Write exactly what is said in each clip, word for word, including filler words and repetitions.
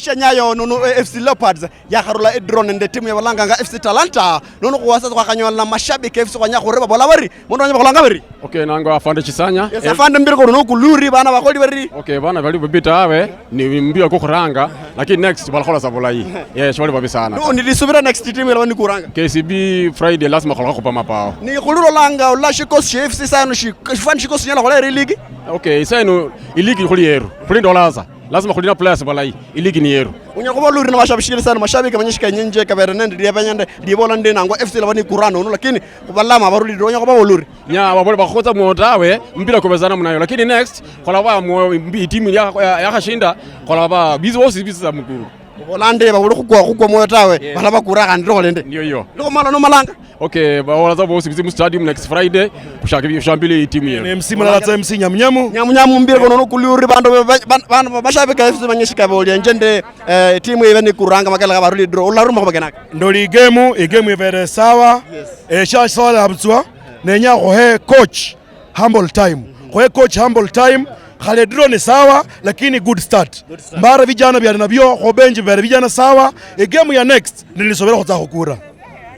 Shenyayo nunu, eh, F C Leopards yakharula edraw nende timu yabalanganga F C Talanta. Nunu khuwasa khwakhanyola mashabiki F C khwanya khureba bola bari, mundu wanye bakhulanga bari. Okay, nango afande Chisanya. Yes, eh, afande mbiri kono nokuluri bana bakholi bari. Okay, bana bali bubi tawe, ni mbio kukhuranga, lakini next balakhola sa bulayi. Yes, bali babi sana. No, nilisubira next team yalaba nikuranga. K C B Friday lazima khulakhupa mapao. Ni khululolanga ula shikosi sha F C sano shi-, shifani shikosi nyala khola eri league. Okay, sano iligi khuli yeru. Khuli ndolaza. Lazima khuli na players balayi. Iligi ni yeru. Unyala khuba oluri na mashabiki sana, mashabiki manyinji kenyinje kabere nende liebenya nde libola ndi nangwa F C laba ni kurano uno, lakini khubalama barulire, unyala khuba oluri. Nya babole bakhotsa mwo tawe, mpira kubezana munayo, lakini next khulaba mwo mbi timu ya, ya, yakhashinda, khulaba bizi bosi bizi za mukuru. Bola nde babule khukwa, khukwa mwoyo tawe, yes, balaba kura khandi tokole nde. Ndio hiyo. Loko mala no malanga. Okay, bahola tsa bosi bizi mu stadium next Friday, kushaka bi-, kushambili timu yeru. Ne M C mulala tsa M C Nyamunyamu. Nyamunyamu mbire kono nokuli uri bandu ba-, ba-, ba-, bandu bashabika F C banyeshika boli enje nde, eh, timu ibe ni kuranga makala kabaruli draw. Olaruma khubakenaka. Ndoli game, igame ibere sawa. Yes. Eh, sha sawa butswa. Nenya khuhe coach humble time. Khuhe coach humble time. Khale draw ni sawa, lakini good start. Good start. Mbara vijana byali nabyo, kho bench bere vijana sawa. Igame ya next, nilisubira khutsa khukura.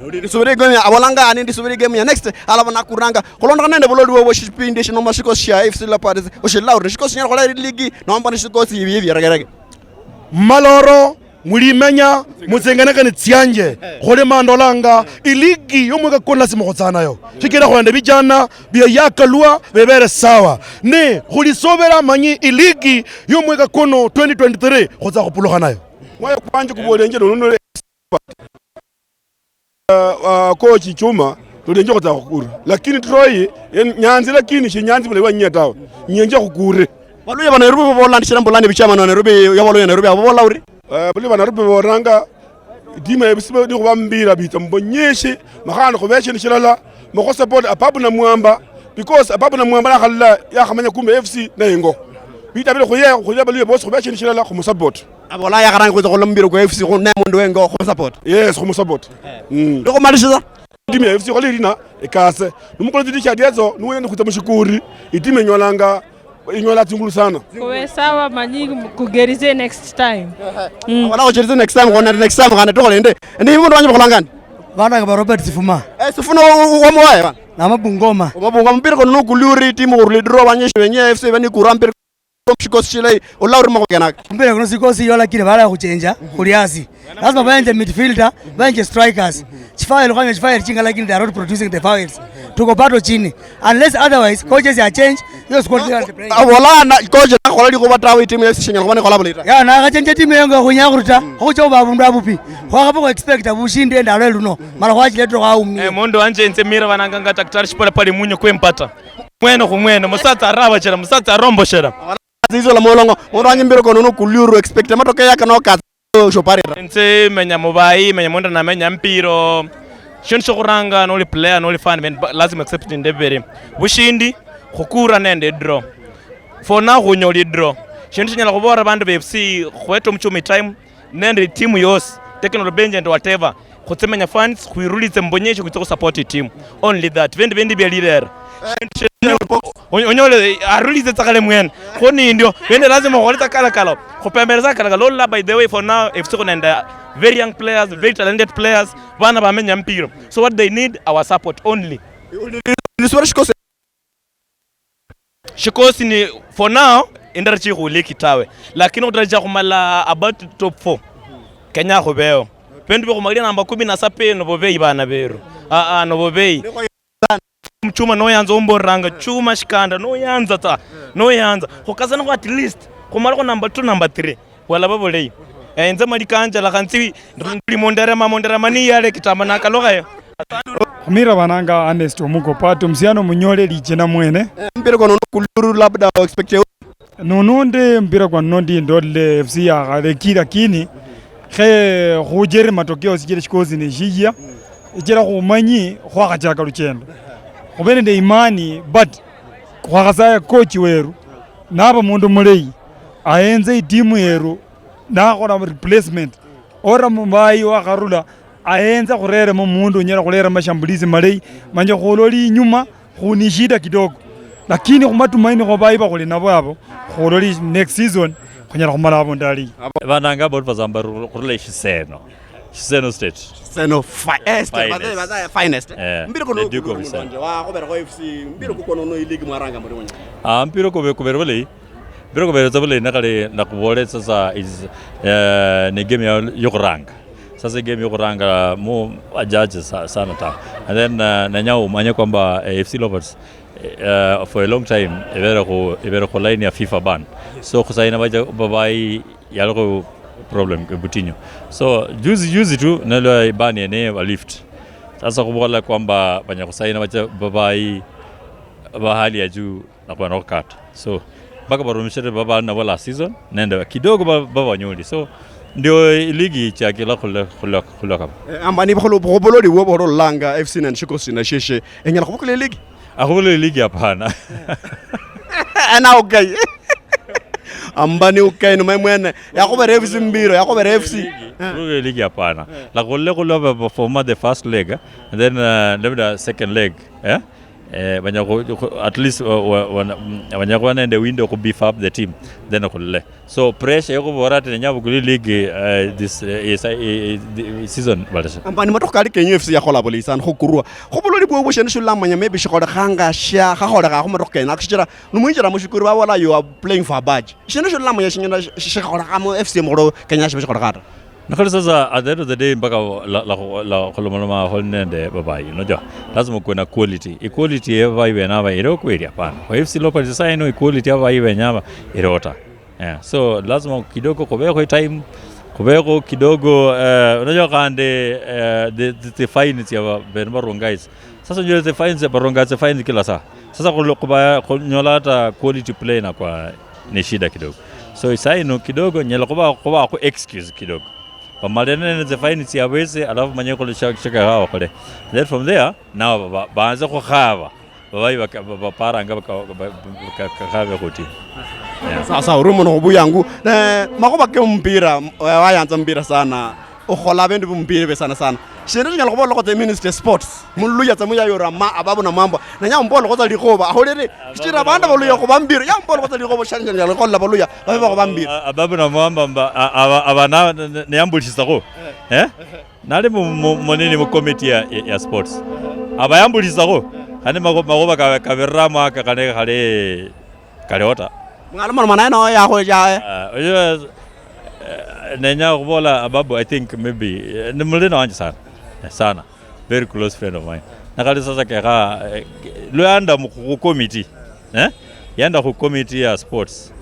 Ndisubira igame ya, abolanga ani ndisubira igame ya next, alaba nakuranga. Khulondokhana nende buloli bwo shipindi shino mashikosi sha F C Leopards, oshila uri shikosi nyala khola ligi, nomba ni shikosi ibi ibi regerege. Maloro, mulimenya, mutsenganakani tsianje, khuli mandolanga, iligi yomweka kuno lazima khutsanayo. Shikira khwende vijana, bia yakalwa, bebere sawa. Ne, khulisobera manyi iligi yomweka kuno twenty twenty-three, khutsa khupulukhanayo. Mwayo kwanje kubolenje nono uh, uh, coach Chuma, tulenje khutsa khukura. Lakini Troy, yen-, nyanzi lakini shinyanzi bulayi bwanyie tawe. Nyenje khukure. Baluya ba Nairobi babola ndi shira mbulani bichama na Nairobi, ya Baluya Nairobi, abo bola uri? Eh, buli ba Nairobi boranga, timu ya F C ni khuba mpira bitsa mbonyeshi, makhana khubeshe ni shilala, mukho support Ababu na Mwamba, because Ababu na Mwamba nakhalala yakhamanya kumbe F C na ingo. Bita bile khuye, khuye baluya bosi khubeshe ni shilala khumusupport. Abola yakharanga khwitsa khula mubiro kwa F C khu ne mundu wengo khu support. Yes, khu support. Mm. Loko malishiza. Timu ya F C khole lina ekase. Numukole titi shadia zo, nuwe ni khutsa mushikuri. Itimu enyolanga, enyola tsingulu sana. Kuwe sawa manyi kugerize next time. Mm. Wala kucherize next time, kona next time kana tokole nde. Ndi mundu wanje bakulangani. Bana ba Robert Sifuma. Eh, Sifuna wa, wa, wa mwaye bana. Na mabungoma. Mabungoma mpira kono nokuluri timu uruli draw wanyeshe wenye F C bani kura mpira. Shikosi shilayi, ola urimo khukenaka. Mpira kuno sikosi yola kile bala khuchenja, khuli asi. Lazima baenje midfielder, baenje strikers. Chifaili khwanya chifaili chinga lakini they are not producing the fouls. Tuko bado chini. Unless otherwise, coaches are change, hiyo squad they are playing. Abola na coach nakhola likhuba tawe, itimu ya F C shinyala khuba nikhola bulayi ta. Ya, nakhachenja timu yengo khunya khuruta, khucha khuba abundu abupi. Khwakhaba khu expect bushindi endalo luno. Mala khwachile tukhawumia. Eh, mundu wanje nze mira bananganga Daktari Shipolapoli munyo kwempata. Mwene khumwene, musatsa arabachera, musatsa aromboshera. Zizo la molongo, mundu wanje mbiro kono nokuluru expect matokeo yake nokatsa oshoparira. Nze menya mubayi, menya mundu namenya mpiro. Shindu shokhuranga noli player, noli fan, ben, ba-, lazima accept nende bibere. Bushindi, khukura nende draw. For now, khunyoli draw. Shindu shinyala khubora bandu be F C, khweta omuchumi time, nende itimu yosi, technical bench and whatever, khutsimenya fans, khwirulitse mubunyeshi khwitse khusupport itimu. Only that. Bindi, bindi bia lirera. Onyo-, onyole, eh, arulitse tsa khale mwene. Kho nindio, bindi lazima khukhole tsa kalakala. Khupembelesa kalakala. Lola, by the way, for now, F C khunende very young players, very talented players, bana bamenya mpira. So what they need, our support only. Shikosi ni for now, indara chikhuliki tawe. Lakini khutarajia khumala about top four. Kenya khubeo. Bindu bikhumalira namba kumi na saba eno bobeyi bana beru. Ah, ah, no bobeyi. Chuma noyanza omboranga, chuma shikanda noyanza ta. Noyanza. Khukasana khu at least. Khumala khu number two, number three. Bwalaba bulayi. Eh, inze mali kanje, lakha nzi, ndi munderema, munderema niyale kitamba nakalukhayo. Khumira bananga Ernest Omuko Pato, musiano munyole lichina mwene. Eh, mpira kwa nono kuluru labda expect. Nono nde mpira kwa nono ndi ndole F C ya khaleki, lakini khe khujere matokeo sichire shikosi ne shijia. Ichira khumanyi khwakhachaka luchendo. Khube nende imani, but khwakhasaya coach weru. Naba mundu mulayi, ahenze itimu yeru, nakhola replacement. Ora mubayi wakharula, ahenze khureremo mundu unyala khurera mashambulizi malayi, manya khuloli inyuma, khu ni shida kidogo. Lakini khumatumaini kho bayi bakhuli nabo abo, khuloli next season, Khunyala khumala abundu ali. Bananga Boniface Ambari khurula Shiseno. Shiseno State. Seno fi- eh, State, Finest. Baze- baze- finest. Eh, Mbiri kuno the Duke of kuno Seno. Wanje, wakhubera kwa F C, mbiri kuko nono iligi mwaranga muri wanje. Ah, mpira kube kubere bulayi. Mpira kubere tsa bulayi, nakale nakubole sasa is, eh, ni game ya yokuranga. Sasa game yokuranga mu ajaji sa- sana ta. And then uh, nenya umanye kwamba eh, F C Leopards uh, for a long time ibere khu ibere khu line ya FIFA ban. So khusayina baja babayi yalikho problem butinyu. So juzi juzi tu nalwa ban yene ba lift. Sasa khubola kwamba banya khusayina baja babayi ba hali ya juu nakhwena khukata. So mpaka barumishire babali nabo last season nende kidogo ba- babanyoli. So ndio iligi ichakila khulwa khulwa khulwa kaba. Eh, amba niba khulu- khubuloli bwo bolo langa F C nende shikosi na sheshe enyala khubukula iligi. Akhubuloli ligi hapana. Ana ukai. Amba ni ukai no mwene. Yakhubera F C mbiro, yakhubera F C. Khubuloli ligi hapana. Lakhulle khulwa ba performa the first leg and then uh, labda second leg. Eh? Eh, banya khu- khu- at least wa- wa- wana- mm, banya khuba nende window khu beef up the team then khulole. So pressure yokhubora ati nenya bukuli league uh, this uh, is, uh, uh, season balesha. Amba ni matokho kali kenyu F C yakhola bulayi sana khukurwa. Khubuloli bwobwo shene shulamanya maybe shikholekhanga shia khakholekha khu matokho kenako shichira numwinjira mushukuru babola you are playing for a badge. Shene shulamanya shinyala shikholekha mu F C mukholo kenya shibe shikholekha ta. Nikhali sasa at the end of the day mpaka la- la- la- khulomaloma khuli nende babayi unajua, lazima ukuwe na quality. Equality ya babayi bene aba iliho kweli? Hapana. Kwa F C Leopards sasa ino equality ya babayi bene aba iliho ta. Yeah. So lazima kidogo khubekho time, khubekho kidogo eh, unajua khandi eh, the, the, the fines ya ba- bene barunga hizi. Sasa unajua the fines barunga the fines kila saa. Sasa khul- khuba- khunyola hata quality play na kwa ni shida kidogo. So isaino kidogo nyala khuba khuba khu excuse kidogo. Bamale nene tsi fine tsiabwe tse alafu manye khole shaka hawa khole. Then from there now ba- baanze khukhaba. Babayi baka- ba- baparanga baka- ba- baka- kakhabe khuti. Sasa uri muno khubuyangu ne makhuba ke mpira wayanza mpira sana. Okhola abindu bimupira ebe sana sana. Shindu shinyala khubola khotsa ministry sports. Muluya tsa muya yora ma ababu na mambo. Na nyambola khotsa likhoba. Aholere. Shichira abanda baluya khuba mbiro. Yambola khotsa likhoba shani nyala khola baluya. Babe bakhuba mbiro. Ababu na mambo mba abana neyambulishisakho. Eh? Nali mu mu- mu nini mu committee ya, ya, ya sports. Abayambulishisakho. Khane makho- makhoba ka- kabirira mwaka kane khale kaliho ta. Mwana mwana mwana eno yakhola chawe. Ah, oyo, eh, nenya khubola ababu, I think maybe eh, ni mulina wanje sana. Eh, sana. Very close friend of mine. Nakhali sasa kekha eh, lwanda mu khu committee. Eh? Yanda khu committee ya sports.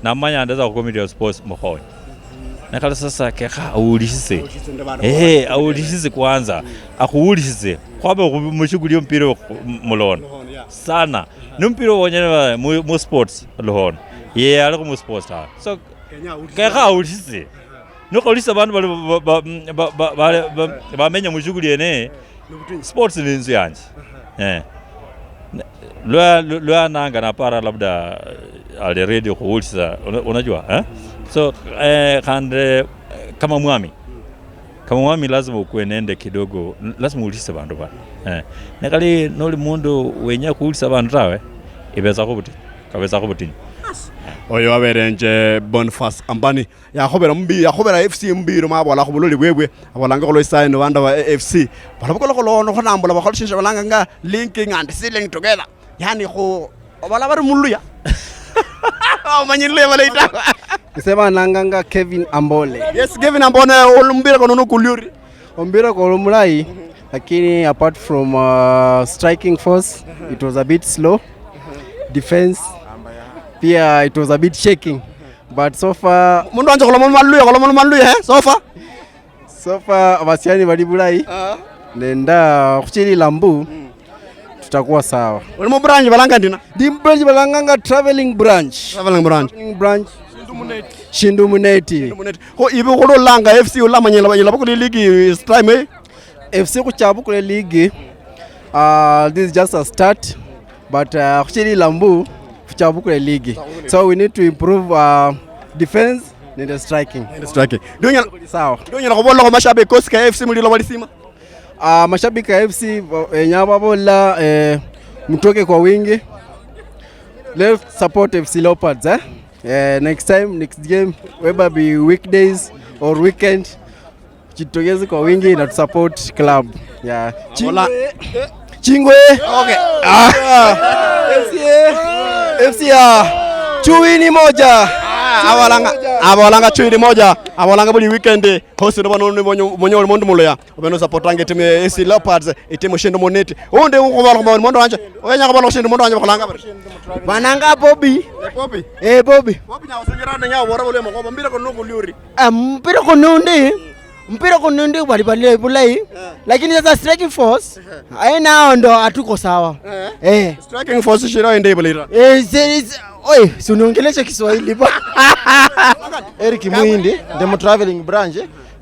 Namanya andeza khu committee ya sports mukhonye. Nakhali sasa kekha awulishise. Eh, awulishise kwanza. Akhuwulishise. Khwaba khu- mushughuli yo mpira khu- mulona. Sana. Ni mpira wonyene ba- mu, mu sports luhono. Ye ali khu mu sports ta. So kekha awulise. Nokholisa bandu bali ba- ba- ba- ba- bali- ba- bamenya mu shughuli yene. Sports ni inzu yanje. Eh. Ne- lwa lwa- lwa nanga napara labda eh, ali ready khuwulisa una- unajua eh? So eh, khandi eh, kama mwami kama mwami lazima ukuwe nende kidogo, lazima uwulise bandu bano eh. Nekhali noli mundu wenya khuwulisa bandu tawe, ibetsakho butinyu, kabetsakho butinyu. Oyo waberenje Boniface Ambani yakhobera mbi yakhobera F C mbiro mabola khubuloli bwebwe abolanga khulwa isayi no banda ba F C balabukula khulono khunambula bakhola shindu balanga nga linking and sealing together. Yani khu obala bari muluya. Omanyi lwe bale ita. Ise bananganga Kevin Ambole. Yes, Kevin Ambole olumbira kono no kuliuri. Ombira ko omulayi, lakini apart from uh, striking force, it was a bit slow. Defense pia it was a bit shaking, but so far mundu wanje khuloma maluya, khuloma maluya eh, so far. So far abasiani bali bulayi. Ah. Nenda khuchilila mbu tutakuwa sawa. Uli mu branch balanga ndina? Ndi mu branch balanganga traveling branch. Traveling branch. Traveling branch. Shindu muneti. Shindu muneti. Kho ibe khulolanga F C ulamanyila banyila bakuli ligi this time eh? F C khuchabukule ligi. Uh, this is just a start. But uh, khuchilila mbu khuchabukule ligi. So we need to improve uh, defense nende striking. Nende striking. Ndio nyala sawa. Ndio nyala kubola kwa mashabiki kosi ka F C mulilo walisima. Ah, mashabiki ya F C enya babola eh, mtoke kwa wingi. Let's support F C Leopards eh. Eh, next time, next game, whether be weekdays or weekend, jitokeze kwa wingi na tusupport club. Yeah. Chingwe. Chingwe. Okay. Ah. F C A. F C A. Chuini moja. Ah, abolanga, abolanga chuini moja. Abolanga buli weekend. Hosi no bano ni bonyo, bonyo mundu muluya. Obeno supportanga etimu ya A C Leopards, etimu shindu muneti. Undi ukubala kwa mundu wanje. Oyenya kubala shindu mundu wanje bakulanga bari. Bananga Bobby. Eh, Bobby. Eh, Bobby. Bobby na usingira nenya ubora bole moko. Mpira kono kuliuri. Ah, mpira kono ndi. Mpira kono ndi bali bali bulayi. Lakini sasa striking force. Aina ndo atuko sawa. Eh. Striking force shiro ende ibulira. Eh, se- se- oi, si uniongeleshe Kiswahili ba. Eric Muhindi, the traveling branch.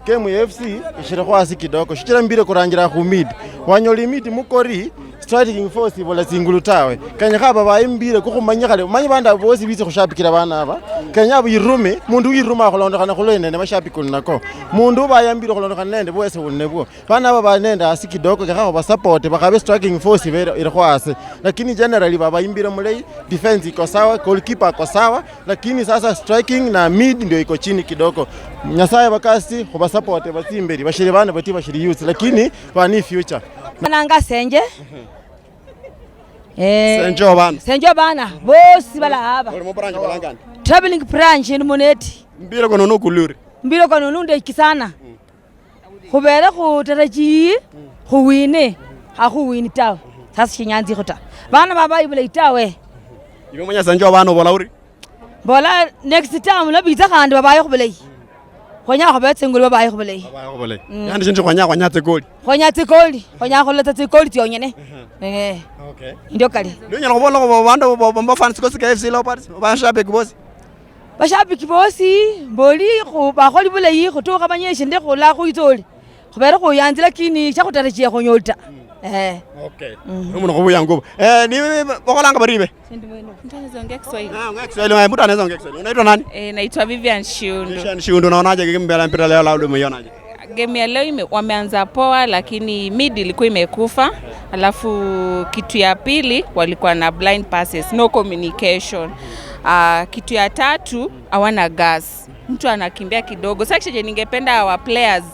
Game ya F C ishirikho hasi kidogo. Shichira mbire kurangira khu mid. Wanyola mid mukori, striking force ibola tsingulu tawe. Kenyekha babaye mbire kukhumanya khale. Manye bandu abo bosi bitse khushabikira bana aba. Kenya abo yirume, mundu wiruma khulondokhana khulwene ne bashabiki uli nako. Mundu ubaye mbire khulondokhana nende bwese uli nebwo. Bana aba bali nende hasi kidogo, kekha khubasupport, bakhabe striking force ibe ilikhwo hasi. Lakini generally baba imbire mulayi, defense iko sawa, goalkeeper ako sawa, lakini sasa striking na mid ndio iko chini kidogo. Nyasaye bakasi, khubasupport, batsi imberi, bashiri bana bati bashiri youth, lakini bani future. Bananga Senje. Eh, Senje obana. Senje obana, bosi bala aba. Uli mu branch balangani? Traveling branch ni muneti. Mpira kono nukulure. Mpira kono nunde ikisana. Khubere khutarajii khuwine, khakhuwini tawe. Sasa shinyanzikho ta. Bana babayi bulayi tawe. Ibe mwenyasa njo bana obola uri? Mbola next time nabitsa khandi babayekho bulayi. Khwenya khubetse ingulu babayekho bulayi. Babayekho bulayi. Mm. Yani shindu khwenya khwenya tsikoli. Khwenya tsikoli. Khwenya khuleta tsikoli tsionyene. Eh. Okay. Ndio kali. Ndio nyala kubola kwa bandu bo- bo- bo fans kosi ka F C Leopards, bashabiki bosi. Bashabiki bosi, mboli khu- bakholi bulayi, khutukha banyeshe nde khula khuitsoli. Khubere khuyanzi lakini shakhutarajia khunyola ta. Eh. Okay. Mm. Uno muno khubuyangu. Eh, ni bakholanga baribe? Mtu anaweza ongea Kiswahili? Ah, ongea Kiswahili. Eh, mtu anaweza ongea Kiswahili. Unaitwa nani? Eh, naitwa Vivian Shiundu. Vivian Shiundu, unaonaje game mbele mpira leo, labda umeiona aje? Game ya leo ime- wameanza poa, lakini mid ilikuwa imekufa. Alafu kitu ya pili walikuwa na blind passes, no communication. Ah, kitu ya tatu hawana gas, mtu anakimbia kidogo. Sasa chenye ningependa our players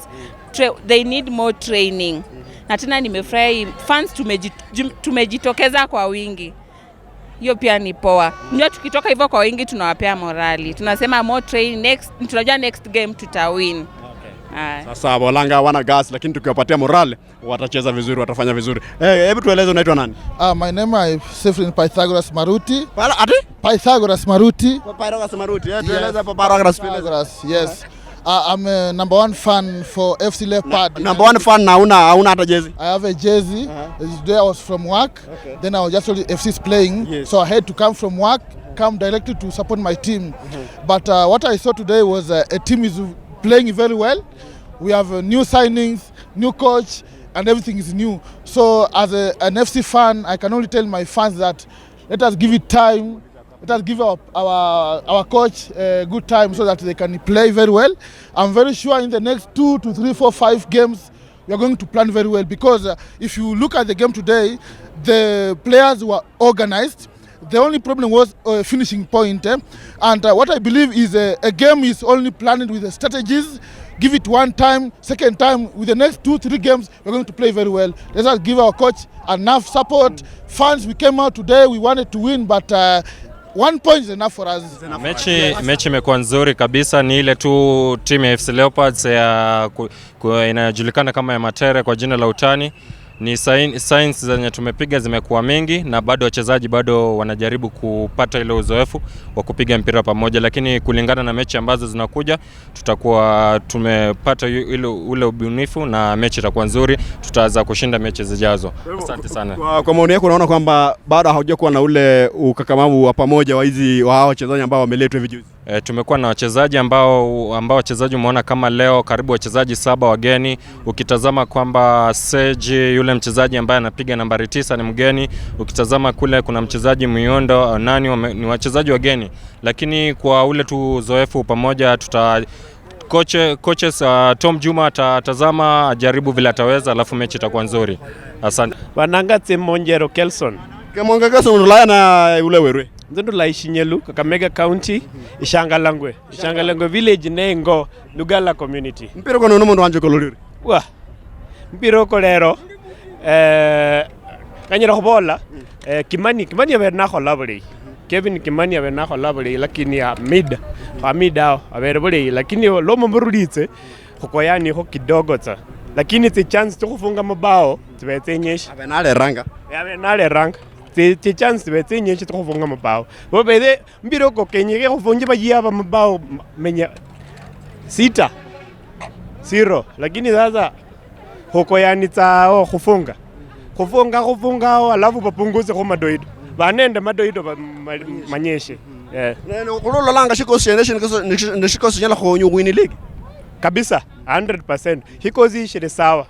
tra- they need more training. Na tena nimefurahi fans tumeji- jim- tumejitokeza kwa wingi. Hiyo pia ni poa. Ndio tukitoka hivyo kwa wingi tunawapea morali. Tunasema more training next, tunajua next game tutawin. Okay. Aya. Sasa bolanga hawana gas, lakini tukiwapatia morale watacheza vizuri, watafanya vizuri. Eh, hebu tueleze unaitwa nani? Ah, my name is Sefrin Pythagoras Maruti. Pala ati? Pythagoras Maruti. Pythagoras Maruti. Eh, tueleze hapo Pythagoras. Pythagoras, yes. Uh, I'm a number one fan for F C Leopard. Number one fan na hauna hauna hata jezi. I have a jersey. Uh-huh. Today I was from work. Okay. Then I was just told F C is playing. Yes. So I had to come from work, come directly to support my team. Uh-huh. But uh, what I saw today was uh, a team is playing very well. We have uh, new signings, new coach, and everything is new. So as a, an F C fan, I can only tell my fans that let us give it time. Let us give our, our, our coach a good time so that they can play very well. I'm very sure in the next two to three, four, five games, we are going to plan very well because uh, if you look at the game today, the players were organized. The only problem was uh, finishing point. Eh? And uh, what I believe is uh, a game is only planned with the strategies. Give it one time, second time, with the next two, three games, we're going to play very well. Let us give our coach enough support. Fans, we came out today, we wanted to win, but uh, one point is enough for us. Mechi, mechi imekuwa nzuri kabisa, ni ile tu timu ya F C Leopards ya ku- ku- inayojulikana kama ya Matere kwa jina la utani. Ni sign- signs zenye tumepiga zimekuwa mingi, na bado wachezaji bado wanajaribu kupata ile uzoefu wa kupiga mpira pamoja, lakini kulingana na mechi ambazo zinakuja, tutakuwa tumepata yu- ile, ule ubunifu na mechi itakuwa nzuri, tutaweza kushinda mechi zijazo. Asante sana. Kwa, kwa maoni yako, unaona kwamba bado hakujakuwa na ule ukakamavu wa pamoja wa hizi wa hawa wachezaji ambao wameletwa hivi juzi? E, tumekuwa na wachezaji ambao ambao wachezaji umeona kama leo karibu wachezaji saba wageni. Ukitazama kwamba Serge, yule mchezaji ambaye anapiga nambari tisa, ni mgeni. Ukitazama kule kuna mchezaji Miondo, nani wame- ni wachezaji wageni, lakini kwa ule tu uzoefu pamoja tuta coach, coaches uh, Tom Juma atatazama, ajaribu vile ataweza, alafu mechi itakuwa nzuri. Asante. Bananga Tsemonjero Kelson. Kemonga Kelson, ulaya na ule werwe. Nze ndula Ishinyelu, Kakamega County, Ishangalangwe. Ishangalangwe village ne ingo, Lugala community. Mpira kono no mundu wanje kololire. Wa. Mpira oko lero, eh, kanyala khubola, eh, Kimani, Kimani abere nakhola bulayi. Kevin Kimani abere nakhola bulayi, lakini ya mid, kwa mid ao, abere bulayi, lakini lomo murulitse, khukoyanikho kidogo tsa. Lakini tsi chance tsio khufunga mabao, tsibe tsinyishi. Abe naleranga. Eh, abe naleranga. Tsi, tsi chance tsibe tsinyishi tsio khufunga mabao. Bo bebe, mpira oko kenyekhe khufunje bayiaba mabao m-, menya sita, zero. Lakini sasa khukoyanitsao khufunga. Khufunga, khufungao, alafu bapunguze khu madoido. Banende madoido ba-, ma-, manyeshe. Eh. Ne, ne, khulololanga shikosi shene shi nikosi-, nishi-, nishikosi shinyala khuhonya win league? Kabisa, hundred percent. Shikosi shili sawa.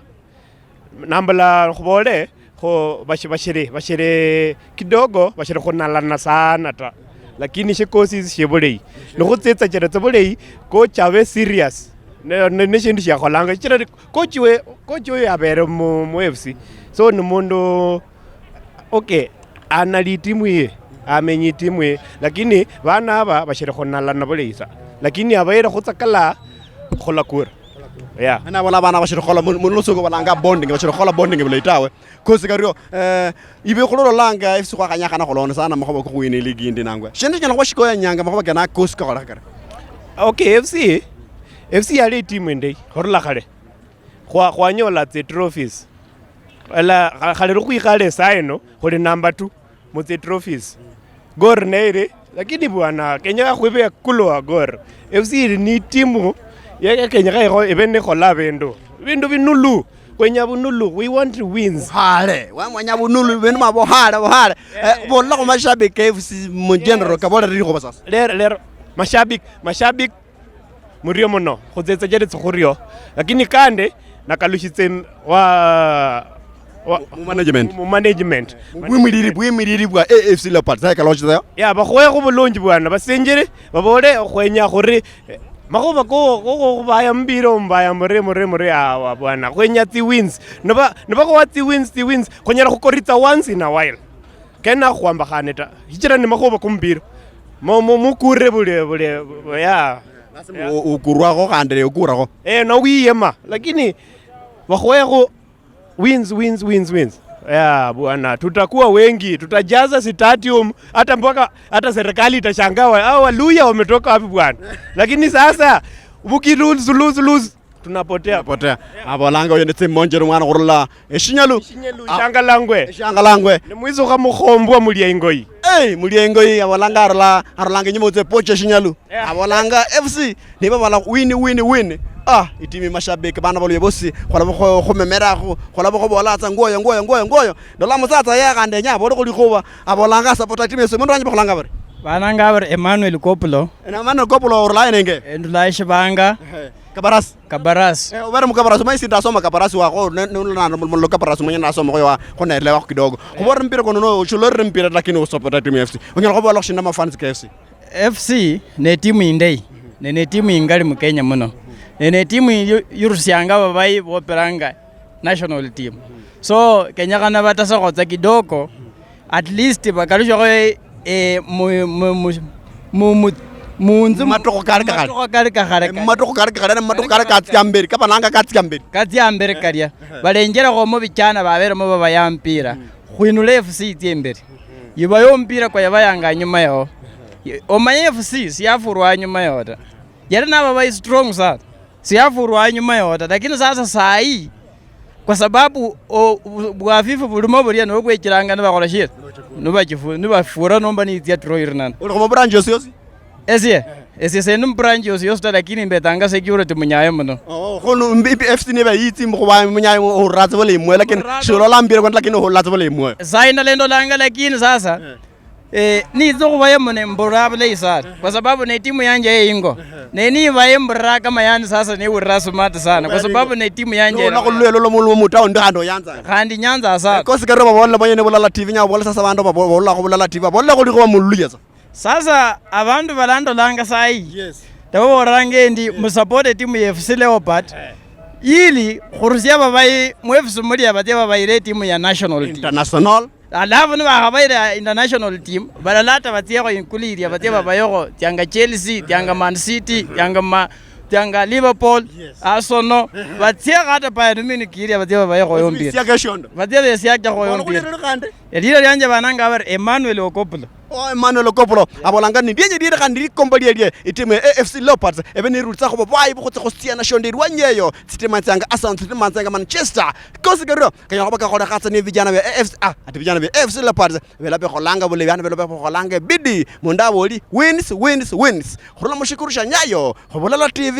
Nambula khubole, khu bashi-, bashiri, bashiri kidogo, bashiri khunalana sana ta. Lakini shikosi isi shibuleyi. Nikhutsitsa chira tsibuleyi, coach abe serious. Ne, ne, ne shindu shiakholanga. Shichira coach we, coach we abere mu, mu F C. So ni mundu, okay, anali itimu ye, amenyi itimu ye. Lakini bana aba bashiri khunalana buleyi sa. Lakini abayerekho tsakala khulakura. Yeah. Mani abola abana bashiri khukhola mu, mu lusungu balanga bonding, bashiri khukhola bonding bulayi tawe. Kosi kario, eh, ibe khulololanga F C khwakhanyakhana khulonda sana makhuba kokhuwina iligi indi nangwa. Shindu shinyala khuba shikoyanyanga makhuba kena kosi kakhola kare. Okay, F C, F C yali itimu indayi, khurula khale. Khwa-, khwanyola tsi trophies. Ela, kha-, khale lukwikhale saa ino, khuli number two. Mutsi trophies. Gor neiri, lakini bwana, kenyekha khwibe ekulu wa Gor. F C iri ni timu, ye, ye kenyekha ikho, ibe nikhola bindu. Bindu binulu. Kwenya bunulu. We want wins. Buhale. Wamwenya bunulu, bindu ma buhale, buhale. Eh, bola khu mashabiki F C mu general, kabola riri khuba sasa. Lero, lero, mashabiki, mashabiki, murio muno, khutsetsa cheretsi khurio, lakini kandi nakalushitse m-, wa, wa, mu management. Mu management. Mu bwimilili, bwimilili bwa A F C Leopards, saye kaloshitseyo. Ya, bakhuhekho bulunji bwana, basinjire, babole okhwenya khuri, eh, makhuba ko, ko, ko khubaya mpira, ombaya muri, muri, muri, awa bwana, khwenya tsi wins. Niba, nibakhuwa tsi wins, tsi wins, khunyala khukoritsa once in a while. Kena khukhwambakhane ta, shichira ni makhuba kumupira. Mu-, mu-, mukurire buli, buli, ya. Lazima u-, ukurwakho khandi ukurakho. Eh, na wiyema, lakini bakhuhekho wins, wins, wins, wins. Ya, bwana, tutakuwa wengi, tutajaza stadium, hata mpaka, hata serikali itashangaa, "Hao Waluya wametoka wapi bwana?" Lakini sasa, buki lose, lose, lose. Tunapotea. Tunapotea. Abolanga oyo ndetse monjero mwana khurula Eshinyalu. Eshinyalu, ah, Shangalangwe. Eshangalangwe. Ni mwisukha mukhombwa mulia ingoyi. Hey, mulia ingoyi, abolanga arula, arulanga inyuma utse poche Eshinyalu. Yeah. Abolanga F C, niba bala win, win, win. Ah, itimi mashabiki, bana baluya bosi, khulaba khu-, khumemerakhu, khulaba khubola atsa ngoyo, ngoyo, ngoyo, ngoyo. Ndola musatsa ya khande nya, abole khuli khuba, abolanga support itimu yesu. Mundu wanje bakhulanga bari? Bananga bari Emmanuel Kopulo. Ena Emmanuel Kopulo urula enenge? Endula Eshibanga. Ehe. Kabarasi. Kabarasi. Eh, obere mu Kabarasi, omanyisi ndasoma Kabarasi wakho, ne, ne, ne, ne, mu, mu Kabarasi mwenye ndasoma kho wa, kho naelewa kidogo. Khubora mpira kono no, shulorire mpira lakini usopota timu ya F C. Onyala khubola khushinda ma fans ka F C. F C ne timu indayi, ne, ne timu ingali mu Kenya muno. Ne, ne timu yu-, yurusianga ababayi boperanga national team. So, kenyakhana batasekho tsa kidogo, at least bakalushekho, eh, mu, mu, mu, mu, mu, munzu, matukhu kali kakhale. Matukhu kali kakhale. Eh, matukhu kali kakhale, ne matukhu kali katsia mberi, kabalanga katsia mberi. Katsia mberi kalia. Balenjerekhomo vijana baberemo babaya mpira. Khwinule F C itsie imberi. Yibayo mpira kwa yabayanga anyuma yao. Omanye F C siyafurwa anyuma yao ta. Yali nababayi strong sana. Siyafurwa anyuma yao ta. Lakini sasa saa hii, kwa sababu o-, bu-, bwafifu bulimo bulia, nibo bwechilanga nibakhola shina? Nibachifu-, nibafura nomba nitsia draw irinana. Uli khu mabranch yosi yosi? Esie, esie sendi mubranch yosi yosi ta, lakini mbetsanga security munyayo muno. Oh, khunu mbi-, mbi-, F C niba yitsi mukhuba munyayo, ohulira tsibula imwoyo, lakini shilola mpira kwenda, lakini ohulira tsibula imwoyo. Saa indala endolanga, lakini sasa, eh, nitsa okhubayo mune mbura bulayi sana, kwa sababu ne timu yanje ye ingo. Ne nibaye mbura kama yani sasa niwulira smart sana, kwa sababu ne timu yanje. Nolakhu lulwe lolo mu, mu town ndi khandi oyanza. Khandi nyanza sana. Kosi karo babola mwenye ne Bulala T V, nya babola sasa bandu babo-, babola khu Bulala T V, babola khuli khuba mululuya sa. Sasa abandu balandolanga sayi. Yes. Ndababolanga endi musupport timu ya F C Leopard. Eh. Ili khurusia babayi mu F C mulia batsia babayire timu ya national team. International. Alafu nibakhabaira international team, balala hata batsiekho inkulu ilia, batsie babayeho, tianga Chelsea, tianga Man City, tianga ma, tianga Liverpool, Arsenal, batsiekho hata Bayern Munich ilia, batsie babayeho oyo mpira. Batsie besiakekho oyo mpira. Elira lianje bananga bari Emmanuel Okoplo. Oh, Emmanuel Okoplo. Abolanga ni lienye liere khandi likomba lielie itimu ya A F C Leopards ebe nirulitsa khubo bwayi bukhutsi khusiana shonde irwanyi eyo, tsitima tsianga Arsenal, tsitima tsianga Manchester. Kosi kario kanyala khuba kakholekha tsa ni vijana vya A F C, ah, ati vijana vya A F C Leopards bela bekholanga bule, bana bela bekholanga bidii. Mundu aboli wins, wins, wins. Khurula mushikuru sha Nyayo, khubulala T V.